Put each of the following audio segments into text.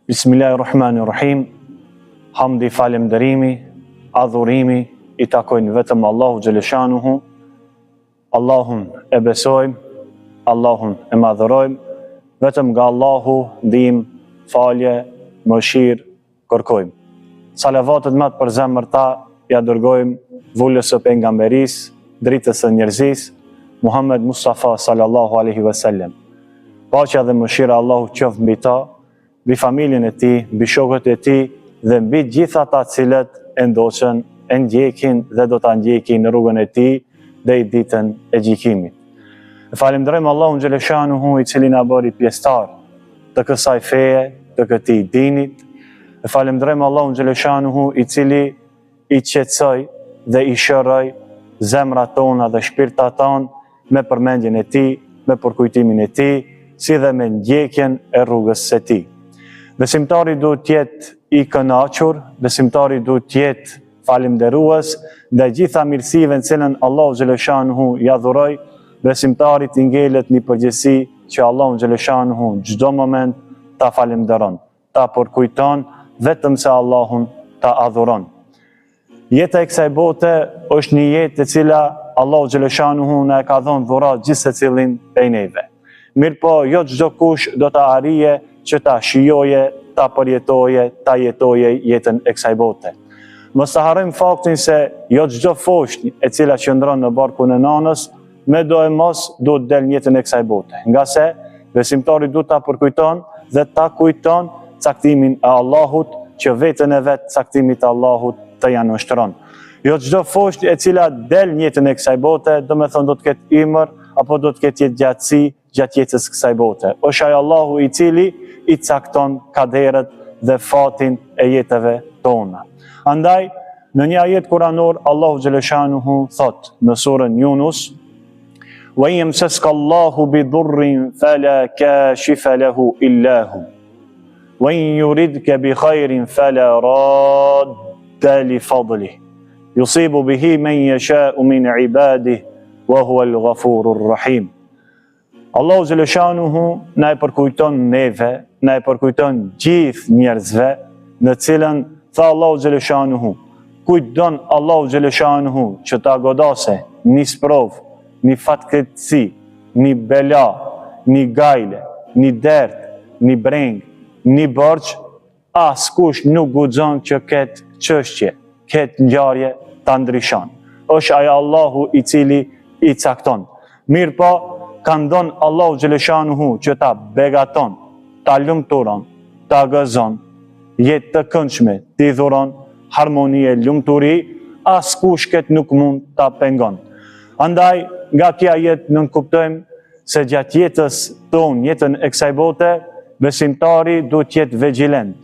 Bismillahirrahmanirrahim. Hamdi, falënderimi, adhurimi i takojnë vetëm Allahu xheleshanuhu. Allahun e besojmë, Allahun e madhërojmë, vetëm nga Allahu ndihmë, falje, mëshirë kërkojmë. Salavatet më të përzemërta ia dërgojmë vulës së pejgamberisë, dritës së njerëzisë, Muhammed Mustafa sallallahu alaihi wasallam. Paqja dhe mëshira e Allahut qoftë mbi ta, mbi familjen e tij, mbi shokët e tij dhe mbi gjithë ata të cilët e ndoqën, e ndjekin dhe do ta ndjekin rrugën e tij deri ditën e gjykimit. E falënderojmë Allahun xheleshanuhu i cili na bëri pjesëtar të kësaj feje, të këtij dinit. E falënderojmë Allahun xheleshanuhu i cili i qetësoi dhe i shëroi zemrat tona dhe shpirtat tanë me përmendjen e tij, me përkujtimin e tij, si dhe me ndjekjen e rrugës së tij. Besimtari duhet të jetë i kënaqur, besimtari duhet të jetë falënderues ndaj gjitha mirësive në cilën Allahu xheleshanuhu ia dhuroi, besimtarit i ngelet një përgjegjësi që Allahu xheleshanuhu çdo moment ta falënderon. ta përkujton vetëm se Allahun ta adhuron. Jeta e kësaj bote është një jetë e cila Allahu xheleshanuhu na e ka dhënë dhuratë gjithsecilin prej neve. Mirëpo, jo çdo kush do ta arrijë që ta shijoje, ta përjetoje, ta jetoje jetën e kësaj bote. Mos ta harrojmë faktin se jo çdo foshnjë e cila qëndron në barkun e nanës, Me do e mos duhet del në jetën e kësaj bote. Ngase besimtari duhet ta përkujton dhe ta kujton caktimin e Allahut që veten e vet caktimit të Allahut të ja nënshtron. Jo çdo foshnjë e cila del në jetën e kësaj bote, domethënë do të ketë ymër apo do të ketë jetëgjatësi gjatë jetës kësaj bote. Është ai Allahu i cili i cakton kaderet dhe fatin e jetëve tona. Andaj, në një ajet kuranor, Allahu xheleshanuhu thotë në surën Yunus, Wa in yamsaska Allahu bi dhurrin fala kashifa lahu illa hu. Wa in yuridka bi khairin fala radda li fadlihi. Yusibu bihi man yasha'u min ibadihi wa huwa al-ghafurur rahim. Allahu xheleshanuhu na e përkujton neve, na e përkujton gjithë njerëzve, në cilën tha Allahu xheleshanuhu, kujt don Allahu xheleshanuhu që ta godase një sprovë, një fatkeqësi, një bela, një gajle, një dert, një brengë, një borxh, Askush nuk guxon që këtë çështje, këtë ngjarje ta ndryshon. Është ai Allahu i cili i cakton. Mirëpo, kan don Allahu xheleshanuhu që ta begaton, ta lumturon, ta gëzon, jetë të këndshme t'i dhuron, harmoni e lumturi, askush këtë nuk mund ta pengon. Andaj, nga ky ajet nënkuptojmë se gjatë jetës tonë, jetën e kësaj bote, besimtari duhet të jetë vigjilent,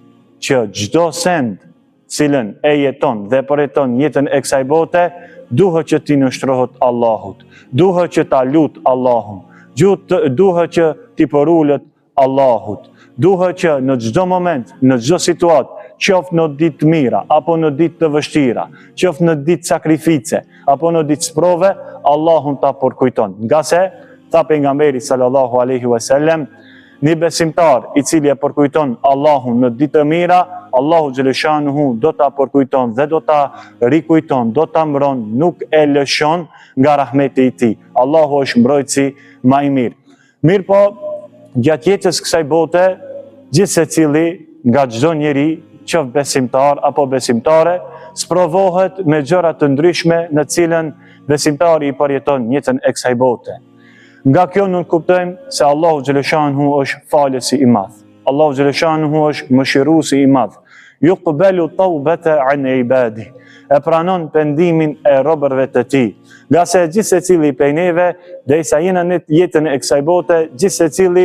që çdo send cilën e jeton dhe përjeton jetën e kësaj bote, duhet që t'i nënshtrohet Allahut, duhet që ta lut Allahun, duhet që t'i përulet Allahut. Duhet që në çdo moment, në çdo situatë, qoftë në ditë të mira apo në ditë të vështira, qoftë në ditë sakrifice apo në ditë sprove, Allahun ta përkujton. Ngase tha pejgamberi sallallahu alaihi wasallam, një besimtar i cili e përkujton Allahun në ditë të mira, Allahu xheleshanuhu do ta përkujton dhe do ta rikujton, do ta mbron, nuk e lëshon nga rahmeti i tij. Allahu është mbrojtësi ma i mirë. Mirëpo, gjatë jetës kësaj bote, gjithsecili nga çdo njeri, qoftë besimtar apo besimtare, sprovohet me gjëra të ndryshme në cilën besimtari i përjeton jetën e kësaj bote. Nga kjo nënkuptojmë se Allahu xheleshanuhu është falësi i madh. Allahu xheleshanuhu është mëshiruesi i madh. Juqbelu taubete an ibadi. E pranon pendimin e robërve të tij. Ngase gjithsecili prej neve, derisa jena në jetën e kësaj bote, gjithsecili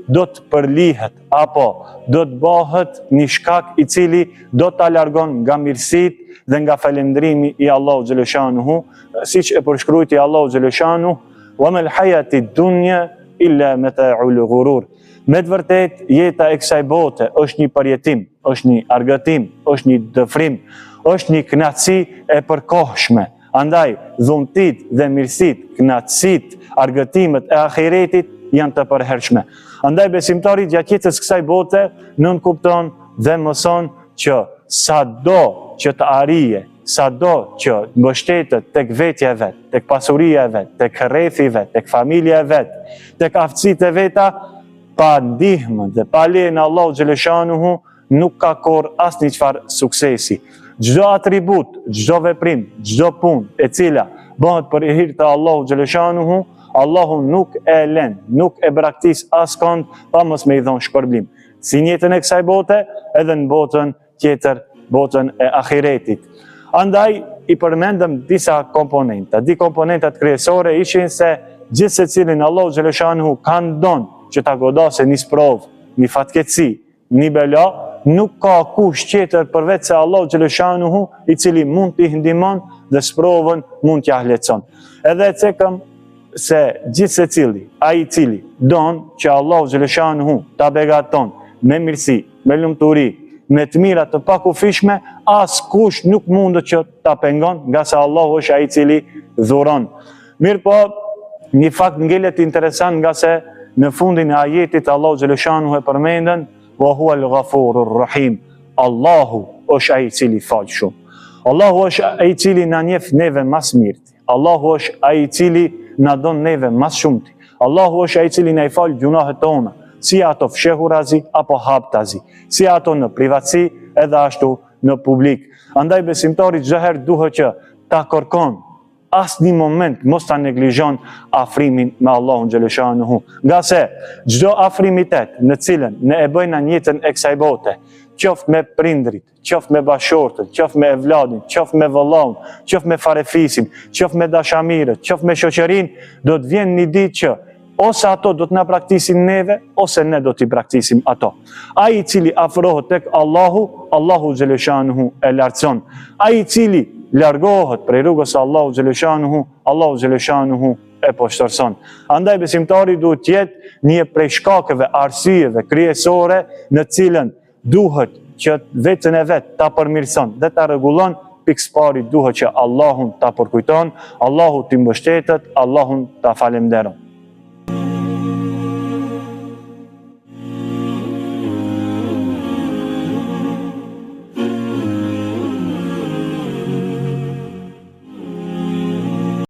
do të përlihet, apo do të bëhet një shkak i cili do ta largon nga mirësitë dhe nga falënderimi i Allahu xheleshanuhu, siç e përshkruajti Allahu xheleshanuhu, "Wa mal hayati dunya illa mata'ul ghurur." Me të vërtetë, jeta e kësaj bote është një përjetim, është një argëtim, është një dëfrim, është një kënaqësi e përkohshme. Andaj, dhuntitë dhe mirësitë, kënaqësitë, argëtimet e ahiretit janë të përhershme. Andaj besimtari gjatë jetës kësaj bote nënkupton dhe mëson që sado që të arrijë, sado që mbështetet tek vetja e vet, tek pasuria e vet, tek rrethi i vet, tek familja e vet, tek aftësitë e veta, pa ndihmën dhe pa lejen e Allahut xheleshanuhu, nuk ka kurrë asnjë çfarë suksesi. Çdo atribut, çdo veprim, çdo punë e cila bëhet për hir të Allahut xheleshanuhu, Allahu nuk e len, nuk e braktis askënd pa mos me i dhon shpërblim. Si në jetën e kësaj bote, edhe në botën tjetër, botën e ahiretit. Andaj i përmendëm disa komponenta. Dy komponentat kryesore ishin se gjithsecilin Allahu xheleshanuhu kan don që ta godasë një sprovë, një fatkeqësi, Një bela, nuk ka kush tjetër përveç se Allahu xheleshanuhu, i cili mund t'i ndihmon dhe sprovën mund t'ia lehtëson. Edhe e cekëm se gjithsecili, ai i cili don që Allahu xheleshanuhu ta begaton me mirësi, me lumturi, me të mira të pakufishme, askush nuk mundet që ta pengon, ngase Allahu është ai i cili dhuron. Mirëpo, një fakt ngelet interesant ngase në fundin e ajetit Allahu xheleshanuhu e përmendën wa huwa al-ghafurur rahim. Allahu është ai i cili fal shumë. Allahu është ai i cili na njeh neve ma s'mirti. Allahu është ai i cili na don neve ma s'shumti. Allahu është ai i cili na i fal gjynahet tona, si ato fshehurazi apo haptazi, si ato në privatësi edhe ashtu në publik. Andaj besimtari çdo herë duhet që ta kërkon asnjë moment mos ta neglizhon afrimin me Allahun xheleshanuhu. Ngase çdo afrimitet në cilën ne e bëjna në jetën e kësaj bote, qoftë me prindrit, qoftë me bashkëshortën, qoftë me evladin, qoftë me vëllaun, qoftë me farefisin, qoftë me dashamirët, qoftë me shoqërinë, do të vjen një ditë që Ose ato do të na braktisin neve, ose ne do t'i braktisim ato. Ai i cili afrohet tek Allahu, Allahu xheleshanuhu e lartëson. Ai i cili largohet prej rrugës së Allahu xheleshanuhu, Allahu xheleshanuhu e poshtërson. Andaj besimtari duhet të jetë një prej shkakeve, arsyeve kryesore në cilën duhet që veten e vet ta përmirëson dhe ta rregullon, pikësëpari duhet që Allahun ta përkujton, Allahut t'i mbështetet, Allahun ta falemnderon.